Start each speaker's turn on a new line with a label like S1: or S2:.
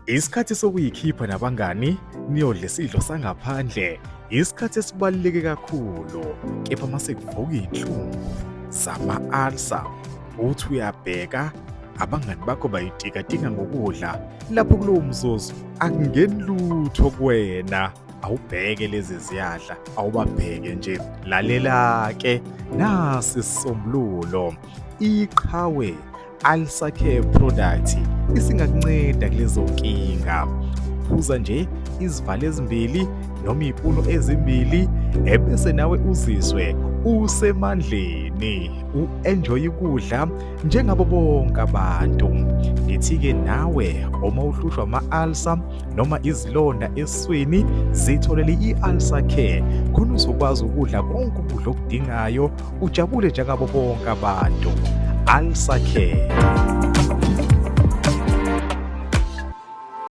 S1: Isikhathi sokuyikhipha nabangani niyodla isidlo sangaphandle isikhathi esibaluleke kakhulu, kepha mase kuvuka iy'nhlungu zama-ulcer uthi uyabheka abangani bakho bayitikatika ngokudla, lapho kulowo mzuzu akungeni lutho kuwena. Awubheke lezi ziyadla, awubabheke nje. Lalela-ke nasi isisombululo, iqhawe Ulcer Care Product isingakunceda kulezo nkinga. Phuza nje izivalo ezimbili noma iy'pulo ezimbili ebese nawe uzizwe usemandleni, u-enjoy ukudla njengabo bonke abantu. Ngithi-ke nawe uma uhlushwa ama-ulcer noma izilonda esiswini, zitholele i-Ulcer Care khona uzokwazi ukudla konke ukudla okudingayo, ujabule njengabo bonke abantu. Ulcer Care.